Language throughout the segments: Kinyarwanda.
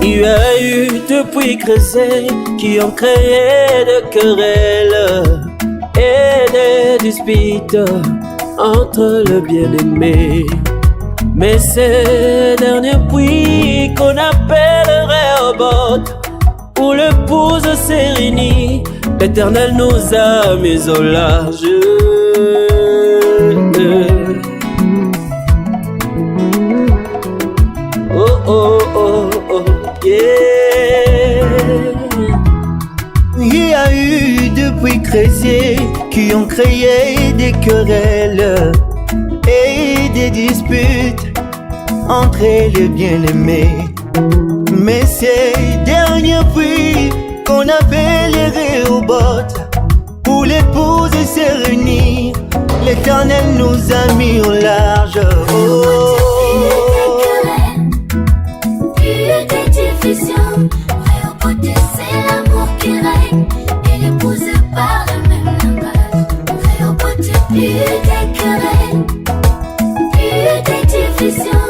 Il y a eu deux puits creusés qui ont créé des querelles et des disputes entre le bien-aimé. Mais ce dernier puits qu'on appelle Rehoboth, où l'épouse s'est réunie, l'Éternel nous a mis au large. Oh oh oh oh, yeah. Il y a eu deux puits creusés qui ont créé des querelles et des disputes entre les bien-aimés. Mais ces derniers puits qu'on appelle les Rehoboth, où l'épouse s'est réunie, l'Éternel nous a mis au large. Oh. Plus de divisions, Rehoboth, c'est l'amour qui règne et l'épouse parle le même langage. Rehoboth, plus de querelles, plus de divisions,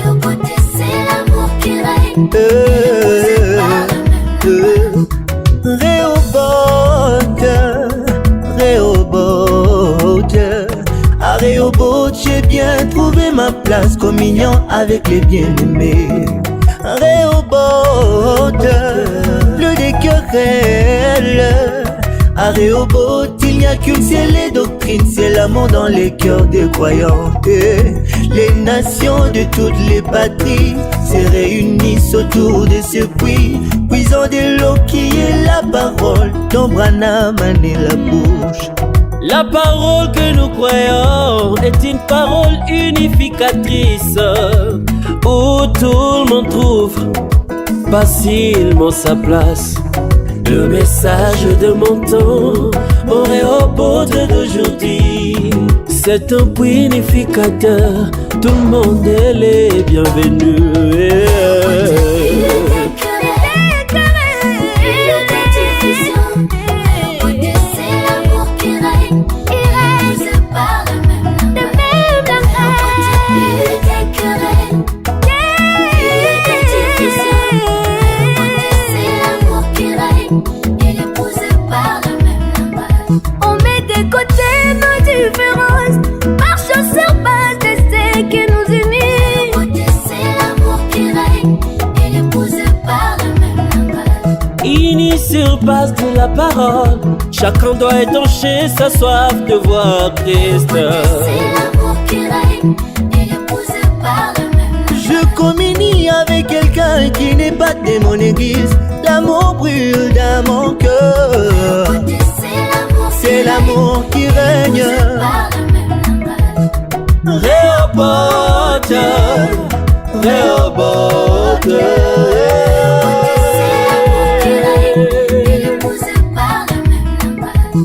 Rehoboth, c'est l'amour qui règne et l'épouse parle le même langage. Rehoboth, Rehoboth. À Rehoboth, j'ai bien trouvé ma place, communion avec les bien-aimés. Rehoboth, plus de querelles. À Rehoboth, il n'y a qu'une seule doctrine, c'est l'amour dans les cœurs des croyants. Et les nations de toutes les patries se réunissent autour de ce puits, puisant de l'eau qui est la parole dont Branham a né la bouche. La parole que nous croyons est une parole unificatrice où tout le monde trouve facilement sa place. Le message de mon temps, mon Rehoboth d'aujourd'hui, c'est un puits unificateur, tout le monde est les bienvenus. Plus de querelles, plus de divisions, Rehoboth, c'est l'amour qui règne et l'épouse parle le même langage. Rehoboth, plus de querelles, plus de divisions, Rehoboth, c'est l'amour qui règne et l'épouse parle le même langage. On met de côté nos différences, marchons sur base de ce qui nous unit. Rehoboth, c'est l'amour qui règne et l'épouse parle le même langage. Unis sur base de la parole, chacun doit étancher sa soif de voir Christ. C'est l'amour qui règne et l'épouse parle le même langage. Je communie avec quelqu'un qui n'est pas de mon église. L'amour brûle dans mon cœur. C'est l'amour qui C'est l'amour qui règne. parle le même langage. Rehoboth, Rehoboth. C'est l'amour qui règne et l'épouse parle le même langage.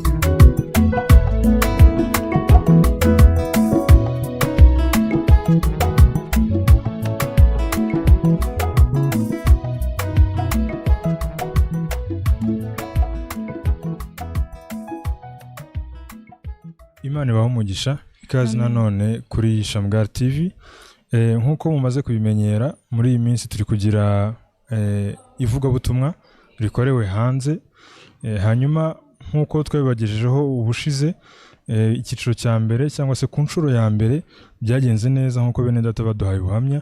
Imana ibahe umugisha. Ikaze nanone kuri Shamgar TV. Nk'uko mumaze kubimenyera, muri iyi minsi turi kugira ivugabutumwa rikorewe hanze. Hanyuma nk'uko twabibagejejeho ubushize, icyiciro cya mbere cyangwa se ku nshuro ya mbere byagenze neza nk'uko bene data baduhaye ubuhamya,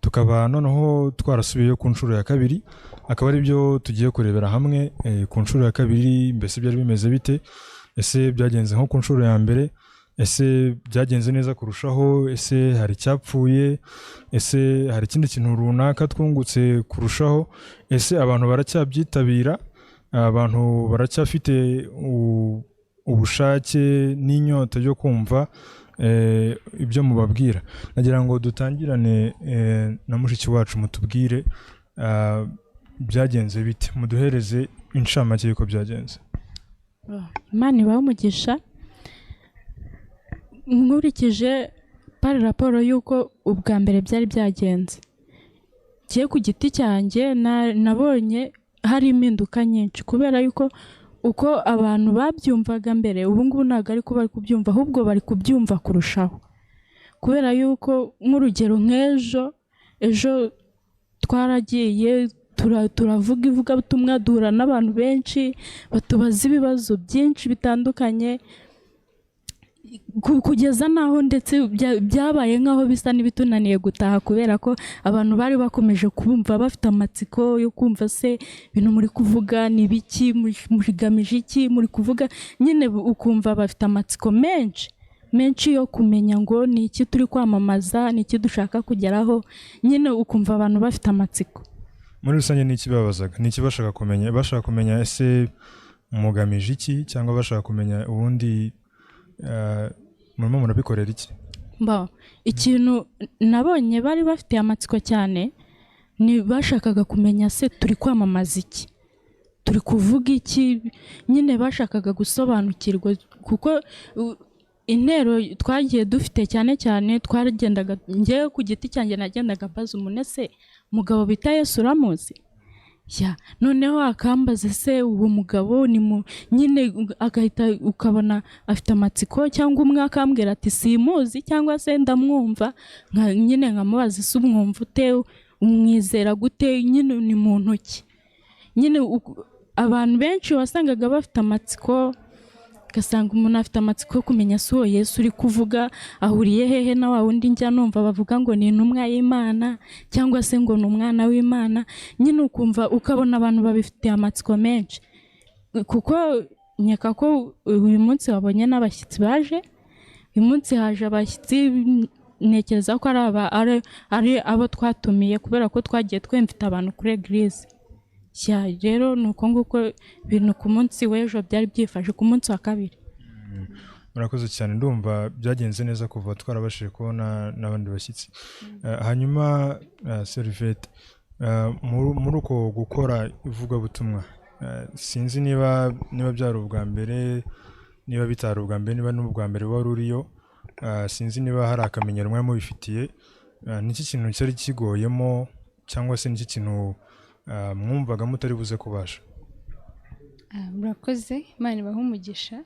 tukaba noneho twarasubiyeyo ku nshuro ya kabiri, akaba ari byo tugiye kurebera hamwe. Ku nshuro ya kabiri mbese byari bimeze bite? Ese byagenze nko ku nshuro ya mbere? Ese byagenze neza kurushaho? Ese hari icyapfuye? Ese hari ikindi kintu runaka twungutse kurushaho? Ese abantu baracябyitabira? Abantu baracyafite ubushake n'inyota yo kumva ibyo mubabwira? Nagira ngo dutangirane na mushiki wacu, mutubwire byagenze bite, muduhereze inshamake y'uko byagenze. Imana ibahe umugisha. Nkurikije pari raporo y'uko ubwa mbere byari byagenze, ngiye ku giti cyanjye nabonye hari impinduka nyinshi, kubera yuko uko abantu babyumvaga mbere ubu ngubu ntabwo ariko bari kubyumva, ahubwo bari kubyumva kurushaho. Kubera yuko nk'urugero nk'ejo ejo twaragiye turavuga ivugabutumwa, duhura n'abantu benshi batubaza ibibazo byinshi bitandukanye, kugeza n'aho ndetse byabaye nk'aho bisa n'ibitunaniye gutaha, kubera ko abantu bari bakomeje kumva bafite amatsiko yo kumva se ibintu muri kuvuga ni biki, mugamije iki muri kuvuga nyine, ukumva bafite amatsiko menshi menshi yo kumenya ngo ni iki turi kwamamaza, ni iki dushaka kugeraho, nyine ukumva abantu bafite amatsiko. Muri rusange ni iki babazaga, ni iki bashaka kumenya? Bashaka kumenya ese mugamije iki, cyangwa bashaka kumenya ubundi murimo murabikorera iki? Mba ikintu nabonye bari bafite amatsiko cyane ni bashakaga kumenya se turi kwamamaza iki, turi kuvuga iki, nyine bashakaga gusobanukirwa, kuko intero twagiye dufite cyane cyane twaragendaga, njyewe ku giti cyanjye nagendaga mbaza umuntu, ese umugabo bita Yesu uramuzi? Ya, noneho akambaza se uwo mugabo ni mu nyine, agahita ukabona afite amatsiko, cyangwa umwe akambwira ati simuzi cyangwa se ndamwumva, nyine nkamubaza ese umwumva ute, umwizera gute, nyine ni muntu ki? Nyine abantu benshi wasangaga bafite amatsiko, ugasanga umuntu afite amatsiko yo kumenya se uwo Yesu uri kuvuga ahuriye hehe na wa wundi njya numva bavuga ngo ni intumwa y'Imana cyangwa se ngo ni umwana w'Imana, nyine ukumva ukabona abantu babifitiye amatsiko menshi. Kuko nkeka ko uyu munsi wabonye n'abashyitsi baje, uyu munsi haje abashyitsi, ntekereza ko ari abo twatumiye, kubera ko twagiye twemfite abantu kuri eglise. Ya, rero ni uko nguko ibintu ku munsi w'ejo byari byifashe, ku munsi wa kabiri. Murakoze cyane, ndumva byagenze neza kuva twarabashije kubona n'abandi bashyitsi. Hanyuma Serivete, muri uko gukora ivugabutumwa, sinzi niba byari ubwa mbere, niba bitari ubwa mbere, niba n'ubwa mbere wari uriyo, sinzi niba hari akamenyero mwari mubifitiye, niki kintu cyari kigoyemo cyangwa se niki kintu mwumvaga mutari buze kubasha? Murakoze, Imana ibahe umugisha.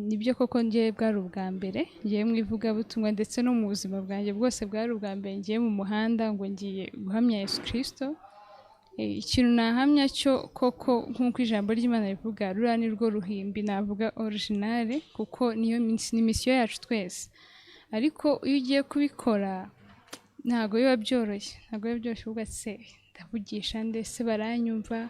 Nibyo koko ngiye bwari ubwa mbere ngiye mu ivugabutumwa, ndetse no mu buzima bwanjye bwose bwari ubwa mbere ngiye mu muhanda ngo ngiye guhamya Yesu Kristo. Ikintu nahamya cyo koko nk'uko ijambo ry'Imana rivuga, ruriya ni rwo ruhimbi navuga originale, kuko niyo ni misiyo yacu twese. Ariko iyo ugiye kubikora ntabwo biba byoroshye, ntabwo biba byoroshye, uvuga se ndavugisha ndetse baranyumva.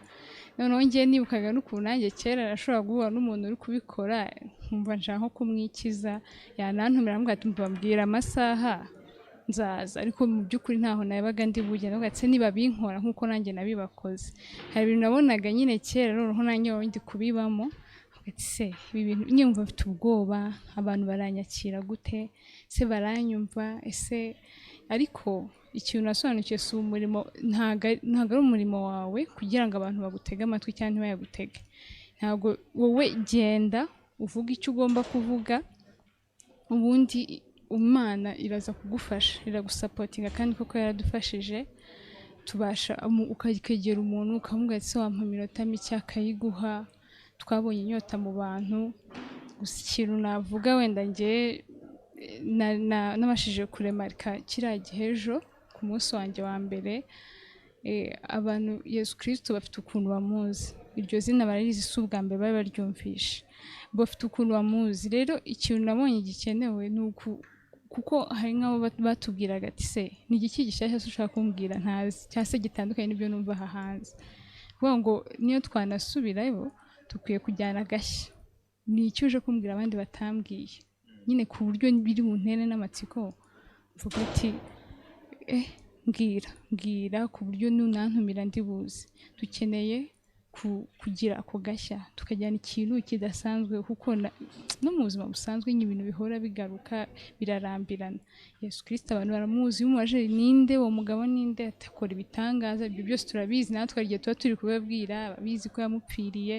Noneho ngiye nibukaga n'ukuntu nanjye kera nashobora guhura n'umuntu uri kubikora nkumva nshaka nko kumwikiza, yanantumira nkamubwira ati mbabwira amasaha nzaza, ariko mu by'ukuri ntaho nabaga ndi bujye, ndavuga ati niba binkora nk'uko nanjye nabibakoze. Hari ibintu nabonaga nyine kera, noneho nanjye ndi kubibamo, ati se ibi bintu nyumva mfite ubwoba, abantu baranyakira gute, se baranyumva ese? Ariko ikintu nasobanukiwe si umurimo, ntabwo ari umurimo wawe kugira ngo abantu bagutege amatwi cyangwa ntibayagutege. Ntabwo wowe genda uvuge icyo ugomba kuvuga, ubundi Imana iraza kugufasha, iragusapotinga, kandi koko yaradufashije. Tubasha ukegera umuntu ukamubwira ati se wampa iminota mike, akayiguha. Twabonye inyota mu bantu. Gusa ikintu navuga wenda njye nabashije kuremarika kiriya gihe ejo ku munsi wanjye wa mbere, abantu Yesu Kristo bafite ukuntu bamuzi, iryo zina bararizi, si ubwa mbere bari baryumvishe, bafite ukuntu bamuzi. Rero ikintu nabonye gikenewe ni kuko hari nk'abo batubwiraga ati se ni igiki gishyashya se ushaka kumbwira ntazi, cyangwa se gitandukanye n'ibyo numva aha hanze. Kuvuga ngo niyo twanasubirayo dukwiye kujyana agashya, ni icyo uje kumbwira abandi batambwiye, nyine ku buryo biri buntere n'amatsiko, mvuga ati mbwira mbwira, ku buryo nunantumira ndi buze. Dukeneye kugira ako gashya, tukajyana ikintu kidasanzwe, kuko no mu buzima busanzwe ibintu bihora bigaruka birarambirana. Yesu Kristo abantu baramuzi, iyo umubajije ninde uwo mugabo ninde, atakora ibitangaza, ibyo byose turabizi, natwe hari igihe tuba turi kubabwira, ababizi ko yamupfiriye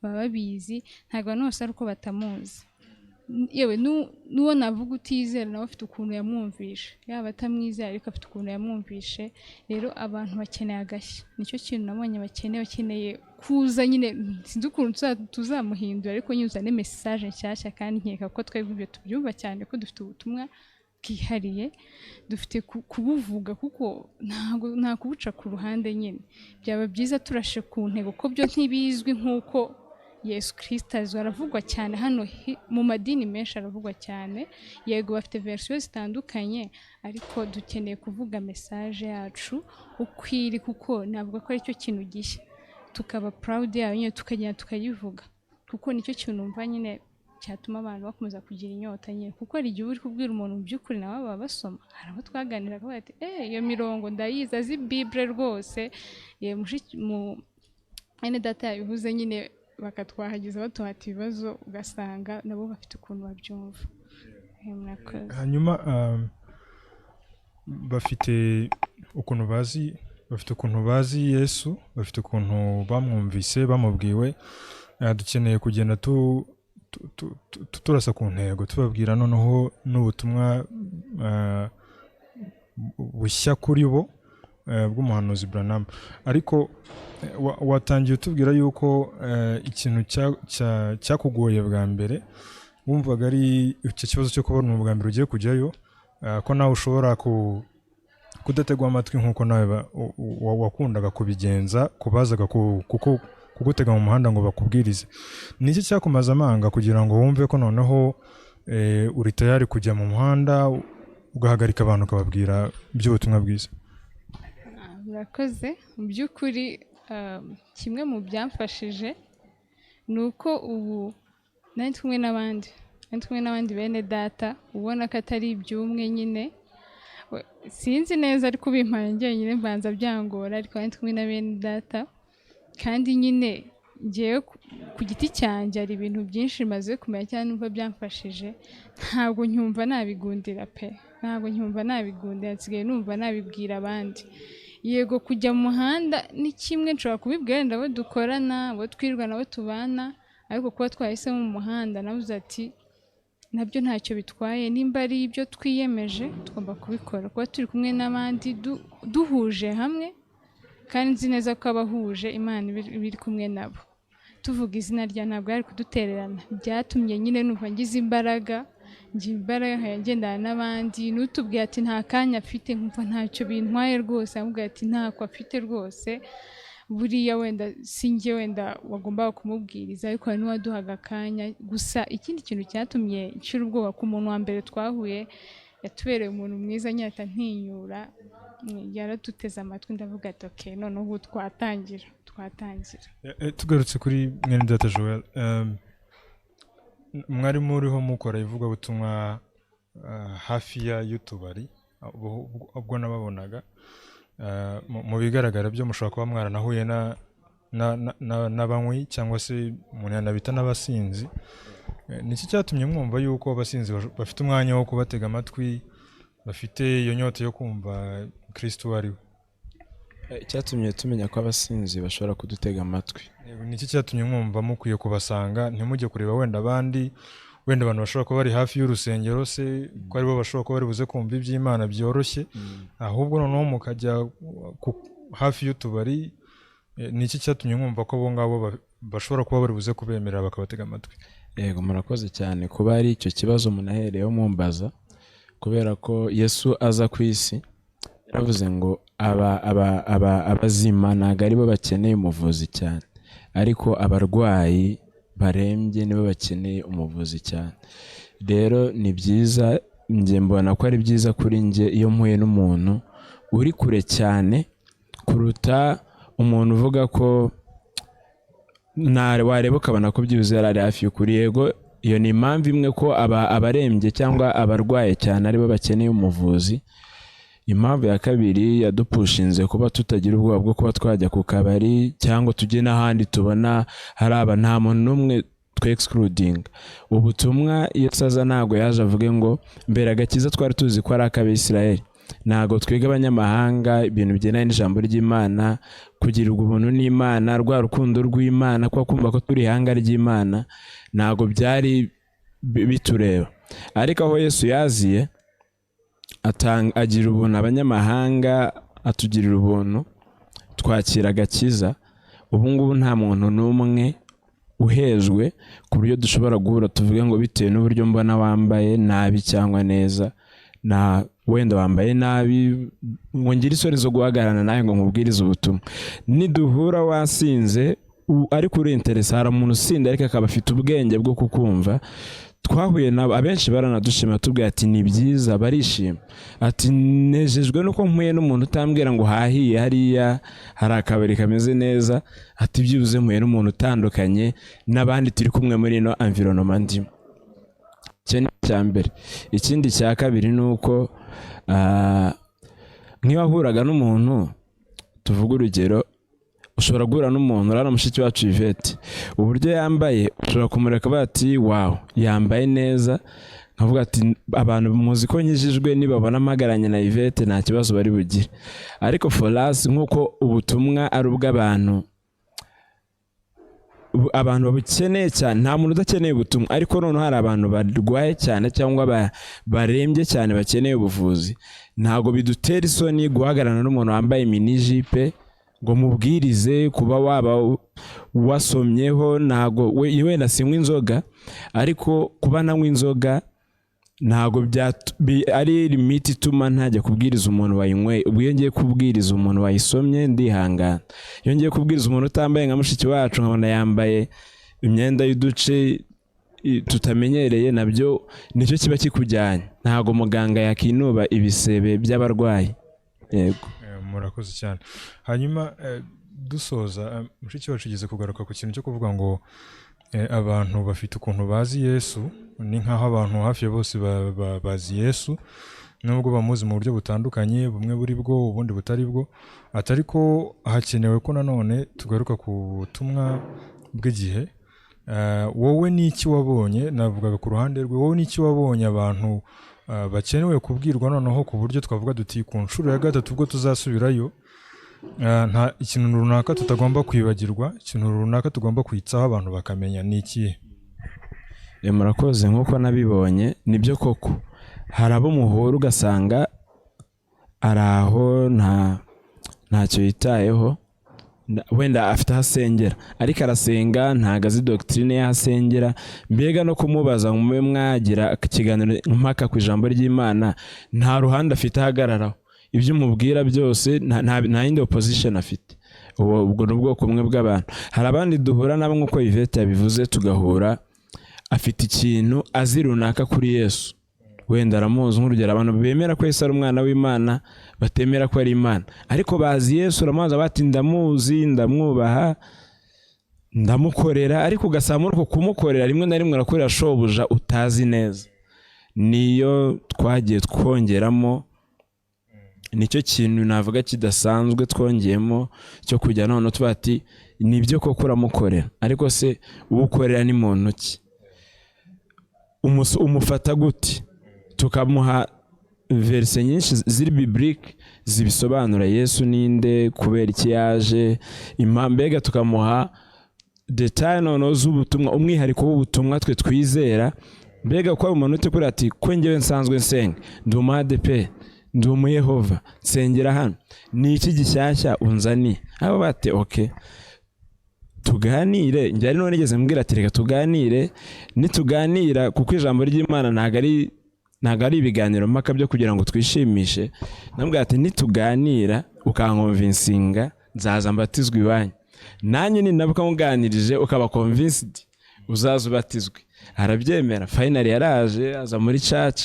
baba babizi, ntabwo abantu bose ari uko batamuzi. Yewe n'uwo navuga utizera nawe afite ukuntu yamwumvishe, yaba atamwizera ariko afite ukuntu yamwumvishe. Rero abantu bakeneye agashya, nicyo kintu nabonye bakeneye kuza nyine, sinzi ukuntu tuzamuhindura, ariko nyine uzane message nshyashya. Kandi nkeka ko twebwe ibyo tubyumva cyane, ko dufite ubutumwa bwihariye, dufite kubuvuga, kuko ntabwo nta kubuca ku ruhande nyine. Byaba byiza turashe ku ntego, ko byo ntibizwi nk'uko Yesu Kristo azwi, aravugwa cyane hano mu madini menshi aravugwa cyane. Yego bafite verisiyo zitandukanye, ariko dukeneye kuvuga message yacu uko iri, kuko navuga ko aricyo kintu gishya, tukaba proud yayo nyine, tukagenda tukayivuga, kuko nicyo kintu numva nyine cyatuma abantu bakomeza kugira inyota nyine. Kuko hari igihe uba uri kubwira umuntu mu by'ukuri nawe baba basoma, hari abo twaganiraga bavuga ati iyo mirongo ndayizi, azi Bible rwose. Ye, mwene data yabivuze nyine, bakatwahagiza batuhata ibibazo, ugasanga nabo bafite ukuntu babyumva. Murakoze. Hanyuma bafite ukuntu bazi, bafite ukuntu bazi Yesu, bafite ukuntu bamwumvise, bamubwiwe. Dukeneye kugenda turasa ku ntego, tubabwira noneho n'ubutumwa bushya kuri bo, bw'umuhanuzi Branham. Ariko watangiye utubwira yuko ikintu cyakugoye bwa mbere wumvaga ari icyo kibazo cyo kubona ubwa mbere ugiye kujyayo, ko nawe ushobora kudategwa amatwi nk'uko nawe wakundaga kubigenza kubazaga kuko kugutega mu muhanda ngo bakubwirize. Ni iki cyakumaze amanga kugira ngo wumve ko noneho uri tayari kujya mu muhanda ugahagarika abantu ukababwira iby'ubutumwa bwiza? Murakoze. Mu by'ukuri kimwe mu byamfashije ni uko ubu nari kumwe n'abandi, nari kumwe n'abandi bene data, ubona ko atari iby'umwe nyine. Sinzi neza ariko ubimpaye njyenyine mbanza byangora, ariko nari kumwe na bene data. Kandi nyine ngewe ku giti cyanjye hari ibintu byinshi maze kumenya cyangwa numva byamfashije, ntabwo ncyumva nabigundira pe, ntabwo ncyumva nabigundira, nsigaye numva nabibwira abandi. Yego kujya mu muhanda ni kimwe, nshobora kubibwira wenda abo dukorana, abo twirirwa nabo tubana, ariko kuba twahisemo mu muhanda navuze ati nabyo ntacyo bitwaye, nimba ari ibyo twiyemeje tugomba kubikora, kuba turi kumwe n'abandi duhuje hamwe, kandi nzi neza ko abahuje Imana iba iri kumwe nabo. Tuvuga izina rya ntabwo yari kudutererana, byatumye nyine numva ngize imbaraga, ngira imbaraga nkajya ngendana n'abandi. N'utubwiye ati nta kanya afite, nkumva ntacyo bintwaye rwose, amubwira ati ntako afite rwose, buriya wenda si njye wenda wagombaga kumubwiriza, ariko hari n'uwaduhaga akanya. Gusa ikindi kintu cyatumye nshira ubwoba, ku muntu wa mbere twahuye yatubereye umuntu mwiza nyine ntinyura, yaraduteze amatwi, ndavuga ati okay noneho ubu twatangira. Tugarutse kuri mwene data Joel, mwari muriho mukora ivugabutumwa hafi ya y'utubari, ubwo nababonaga mu bigaragara byo mushobora kuba mwaranahuye n'abanywi cyangwa se umuntu yanabita n'abasinzi. Niki cyatumye mwumva yuko abasinzi bafite umwanya wo kubatega amatwi, bafite iyo nyota yo kumva Kristo ari we? Icyatumye tumenya ko abasinzi bashobora kudutega amatwi. Niki cyatumye mwumva mukwiye kubasanga, ntimujye kureba wenda abandi, wenda abantu bashobora kuba bari hafi y'urusengero se ko aribo bashobora kuba bari buze kumva iby'Imana byoroshye, ahubwo noneho mukajya hafi y'utubari? Niki cyatumye mwumva ko abo ngabo bashobora kuba bari buze kubemerera bakabatega amatwi? Yego murakoze cyane kuba ari icyo kibazo munahereyeho mumbaza, kubera ko Yesu aza ku isi yaravuze ngo abazima ntabwo aribo bakeneye umuvuzi cyane, ariko abarwayi barembye nibo bakeneye umuvuzi cyane. Rero ni byiza, njye mbona ko ari byiza kuri njye iyo mpuye n'umuntu uri kure cyane kuruta umuntu uvuga ko wareba ukabona ko byibuze yari ari hafi y'ukuri. Yego iyo ni impamvu imwe ko abarembye cyangwa abarwaye cyane aribo bakeneye umuvuzi. Impamvu ya kabiri yadupushinze kuba tutagira ubwoba bwo kuba twajya ku kabari cyangwa tujye n'ahandi tubona hari aba, nta muntu n'umwe twe excluding. Ubutumwa Yesu aza ntabwo yaje avuge ngo mbere agakiza twari tuzi ko ari ak'Abisirayeli. Ntabwo twiga abanyamahanga ibintu bigendanye n'ijambo ry'Imana, kugirirwa ubuntu n'Imana, rwa rukundo rw'Imana, kuba kumva ko turi ihanga ry'Imana, ntabwo byari bitureba. Ariko aho Yesu yaziye, agira ubuntu abanyamahanga, atugirira ubuntu, twakira agakiza. Ubu ngubu nta muntu n'umwe uhejwe ku buryo dushobora guhura tuvuge ngo bitewe n'uburyo mbona wambaye nabi cyangwa neza, na wenda wambaye nabi, ngo ngire isoni zo guhagararana nawe ngo nkubwirize ubutumwa. Niduhura wasinze ariko uri interested, hari umuntu usinda ariko akaba afite ubwenge bwo kukumva. Twahuye nabo abenshi baranadushima, tubwira ati ni byiza, barishima, ati nejejwe nuko mpuye n'umuntu utambwira ngo hahiye hariya hari akabari kameze neza, ati byibuze mpuye n'umuntu utandukanye n'abandi turi kumwe muri ino environment ndimo. Icyo ni icya mbere. Ikindi cya kabiri ni uko nk'iyo wahuraga n'umuntu, tuvuge urugero, ushobora guhura n'umuntu, urabona mushiki wacu Yvette, uburyo yambaye, ushobora kumureka bati wow, yambaye neza, nkavuga ati abantu muzi ko nkijijwe, nibabona mpagaranye na Yvette nta kibazo bari bugire. Ariko for us, nk'uko ubutumwa ari ubw'abantu, abantu babukeneye cyane, nta muntu udakeneye ubutumwa, ariko noneho hari abantu barwaye cyane cyangwa barembye cyane bakeneye ubuvuzi. Ntabwo bidutera isoni guhagararana n'umuntu wambaye mini-jupe ngo mubwirize. Kuba waba wasomyeho, ntabwo wenda sinywa inzoga, ariko kuba nanywa inzoga ntabwo ari limit ituma ntajya kubwiriza umuntu wayinyweye. Ubwo iyo ngiye kubwiriza umuntu wayisomye ndihangana. Iyo ngiye kubwiriza umuntu utambaye nka mushiki wacu, nkabona yambaye imyenda y'uduce tutamenyereye, nabyo nicyo kiba kikujyanye. Ntabwo muganga yakinuba ibisebe by'abarwayi. Yego. Murakoze cyane. Hanyuma dusoza, mushiki wacu ugeze kugaruka ku kintu cyo kuvuga ngo abantu bafite ukuntu bazi Yesu. Ni nk'aho abantu hafi ya bose bazi Yesu, nubwo bamuzi mu buryo butandukanye, bumwe buri bwo, ubundi butari bwo. Atari ko hakenewe ko nanone tugaruka ku butumwa bw'igihe. Wowe ni iki wabonye? Navugaga ku ruhande rwe. Wowe ni iki wabonye abantu bakenewe kubwirwa noneho, ku buryo twavuga duti ku nshuro ya gatatu ubwo tuzasubirayo, nta ikintu runaka tutagomba kwibagirwa, ikintu runaka tugomba kwitsaho abantu bakamenya, ni ikihe? Murakoze. Nk'uko nabibonye, nibyo koko hari abo muhura ugasanga ari aho ntacyo yitayeho. Wenda afite aho asengera, ariko arasenga ntabwo azi doctrine y'aho asengera. Mbega no kumubaza ngo mube mwagira ikiganiro mpaka ku ijambo ry'Imana, nta ruhande afite ahagararaho. Ibyo umubwira byose nta yindi opposition afite. Ubwo ni ubwoko bumwe bw'abantu. Hari abandi duhura nabo, nk'uko Yvette yabivuze, tugahura afite ikintu azi runaka kuri Yesu, wenda aramuzi. Nk'urugero, abantu bemera ko Yesu ari umwana w'Imana, batemera ko ari Imana, ariko bazi Yesu. Uramubaza bati ndamuzi, ndamwubaha, ndamukorera, ariko ugasanga muri uko kumukorera rimwe na rimwe urakorera shobuja utazi neza. Niyo twagiye twongeramo, nicyo kintu navuga kidasanzwe twongeyemo cyo kujya noneho tuba ati nibyo koko uramukorera, ariko se uwo ukorera ni muntu ki? Umufata gute? Tukamuha verse nyinshi ziri biblique zibisobanura: Yesu ninde, kubera iki yaje, mbega tukamuha détails noneho z'ubutumwa, umwihariko w'ubutumwa twe twizera. Mbega ko umuntu kuri ati ko njyewe nsanzwe nsenga, ndi umu ADEPR, ndi umuyehova, nsengera hano, ni iki gishyashya unzaniye? Abo bate okay, tuganire. Njye ari nigeze mbwira ati reka tuganire. Nituganira, kuko ijambo ry'Imana ntabwo ari ibiganiro mpaka byo kugira ngo twishimishe, nambwira ati nituganira ukanconvincinga, nzaza mbatizwe iwanyu. Nanjye ni nabwo nkuganirije ukaba convinced, uzaza ubatizwe. Arabyemera. Finally yaraje, aza muri church.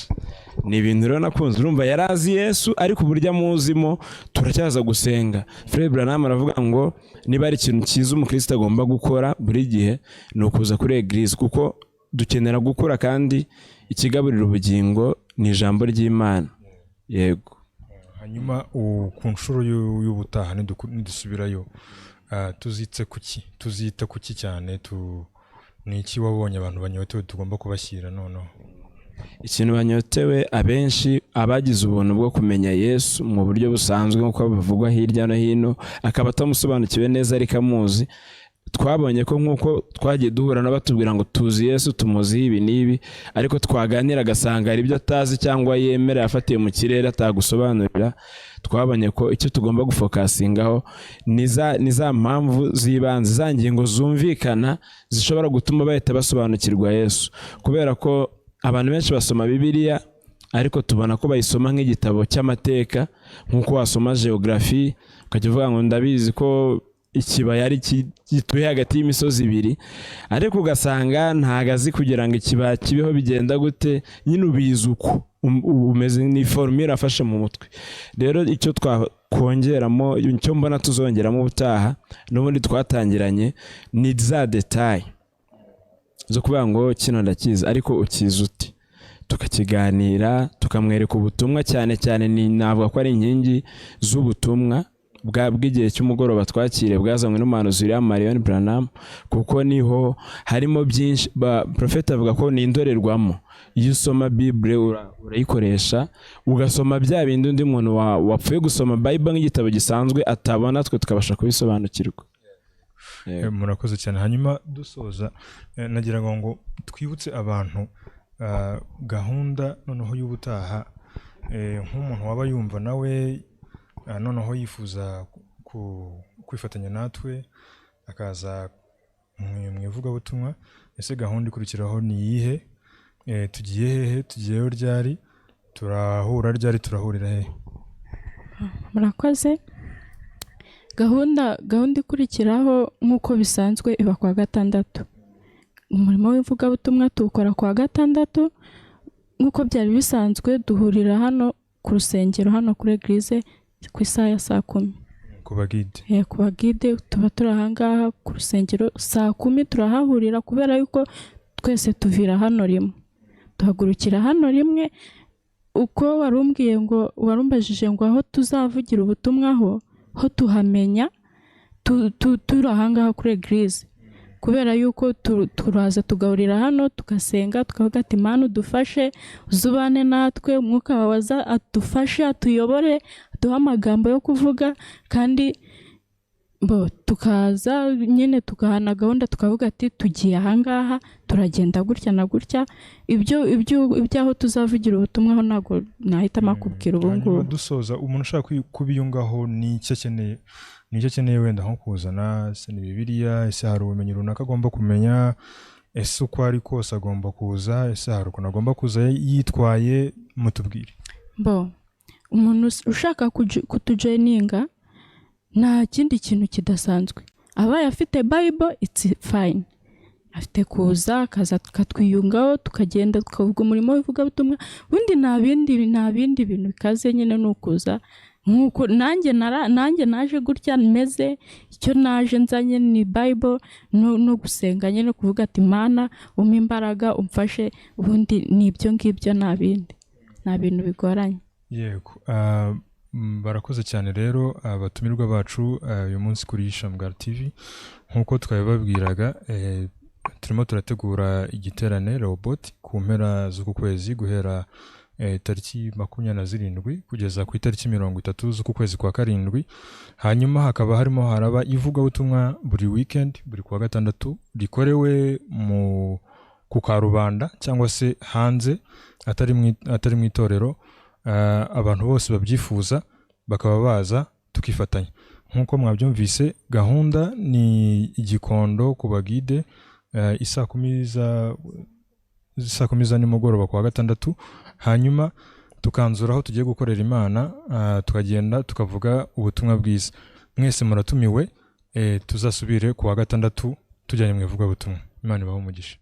Ni ibintu rero nakunze. Urumva yarazi Yesu, ariko uburyo amuzimo turacyaza gusenga. Fred Branham aravuga ngo niba ari ikintu cyiza umukristo agomba gukora buri gihe, ni ukuza kuri église, kuko dukenera gukura, kandi ikigaburira ubugingo ni ijambo ry'Imana. Yego. Hanyuma ku nshuro y'ubutaha nidusubirayo, tuzitse kuki, tuzita kuki cyane? Ni iki wabonye abantu banyotewe tugomba kubashyira noneho? Ikintu banyotewe abenshi, abagize ubuntu bwo kumenya Yesu mu buryo busanzwe nk'uko bivugwa hirya no hino, akaba atamusobanukiwe neza ariko amuzi. Twabonye ko nk'uko twagiye duhura n'abatubwira ngo tuzi Yesu, tumuzi ibi n'ibi, ariko twaganira agasanga hari ibyo atazi cyangwa yemera yafatiye mu kirere atagusobanurira. Twabonye ko icyo tugomba gufocusingaho ni za mpamvu z'ibanze, za ngingo zumvikana zishobora gutuma bahita basobanukirwa Yesu, kubera ko abantu benshi basoma Bibiliya, ariko tubona ko bayisoma nk'igitabo cy'amateka, nk'uko wasoma geography ukajya uvuga ngo ndabizi ko ikibaya ari gituye hagati y'imisozi ibiri, ariko ugasanga ntago azi kugira ngo ikibaya kibeho bigenda gute. Nyine ubizi uko umeze, ni formule afashe mu mutwe. Rero icyo twakongeramo, icyo mbona tuzongeramo ubutaha n'ubundi twatangiranye, ni za détails zo kuvuga ngo kino ndakizi, ariko ukizi uti, tukakiganira, tukamwereka ubutumwa. Cyane cyane ni navuga ko ari inkingi z'ubutumwa bw'igihe cy'umugoroba twakiriye bwazanywe n'umuhanuzi William Marion Branham, kuko niho harimo byinshi. Prophet avuga ko ni indorerwamo. Iyo usoma Bible urayikoresha ugasoma bya bindi undi muntu wapfuye gusoma Bible nk'igitabo gisanzwe atabona, twe tukabasha kubisobanukirwa. Murakoze cyane. Hanyuma dusoza, nagira ngo twibutse abantu gahunda noneho y'ubutaha, nk'umuntu waba yumva nawe noneho yifuza kwifatanya natwe akaza mu ivugabutumwa. Ese gahunda ikurikiraho ni iyihe? Tugiye hehe? Tugiyeyo ryari? Turahura ryari? Turahurira hehe? Murakoze. Gahunda ikurikiraho nk'uko bisanzwe iba kuwa gatandatu. Umurimo w'ivugabutumwa tuwukora kuwa gatandatu nk'uko byari bisanzwe. Duhurira hano ku rusengero, hano kuri église, ku isaha ya saa 10. Ku bagide. Ku bagide tuba turi ahangaha ku rusengero saa 10 turahahurira, kubera yuko twese tuvira hano rimwe, duhagurukira hano rimwe. Uko warumbwiye ngo warumbajije ngo aho tuzavugira ubutumwa ho tuhamenya turi ahangaha kuri église, kubera yuko turaza tugahurira hano, tugasenga, tukavuga ati: "Mana udufashe, uzubane natwe, umwuka wawe aza adufashe, atuyobore, aduhe amagambo yo kuvuga." Kandi bo tukaza nyine tugahana gahunda, tukavuga ati: "Tugiye ahangaha, turagenda gutya na gutya." Ibyo iby'aho tuzavugira ubutumwa ho ntabwo nahitamo kubwira ubu Hanyuma ngubu. dusoza, umuntu ushaka kubiyungaho ni icyo akeneye? Ni icyo akeneye wenda nko kuzana? Ese ni Bibiliya? Ese hari ubumenyi runaka agomba kumenya? Ese uko ari kose agomba kuza? Ese hari ukuntu agomba kuza yitwaye? Mutubwire. Bo umuntu ushaka kutujoininga nta kindi kintu kidasanzwe. Abaye afite Bible, it's fine. Afite kuza, akaza tukatwiyungaho, tukagenda tukavuga umurimo w'ivugabutumwa. Ubundi nta bindi bintu bikaze nyine, ni ukuza nk'uko nanjye naje gutya meze. Icyo naje nzanye ni Bible no gusenga nyine, kuvuga ati: "Mana umpe imbaraga, umfashe." Ubundi ni ibyo ngibyo, nta bindi, nta bintu bigoranye. Yego. Barakoze cyane rero abatumirwa bacu uyu munsi kuri Shamgar TV. Nk'uko twabibabwiraga, turimo turategura igiterane Rehoboth ku mpera z'uku kwezi, guhera tariki 27 kugeza ku itariki 30 z'uku kwezi kwa karindwi. Hanyuma hakaba harimo haraba ivugabutumwa buri weekend, buri kuwa gatandatu, rikorewe mu ku karubanda cyangwa se hanze, atari mu itorero. Abantu bose babyifuza bakaba baza tukifatanya. Nk'uko mwabyumvise, gahunda ni Igikondo ku bagide, isaa 10 za nimugoroba ku wa gatandatu. Hanyuma tukanzura aho tugiye gukorera Imana, tukagenda tukavuga ubutumwa bwiza. Mwese muratumiwe. Tuzasubire ku wa gatandatu tujyanye mu ivugabutumwa. Imana ibahe umugisha.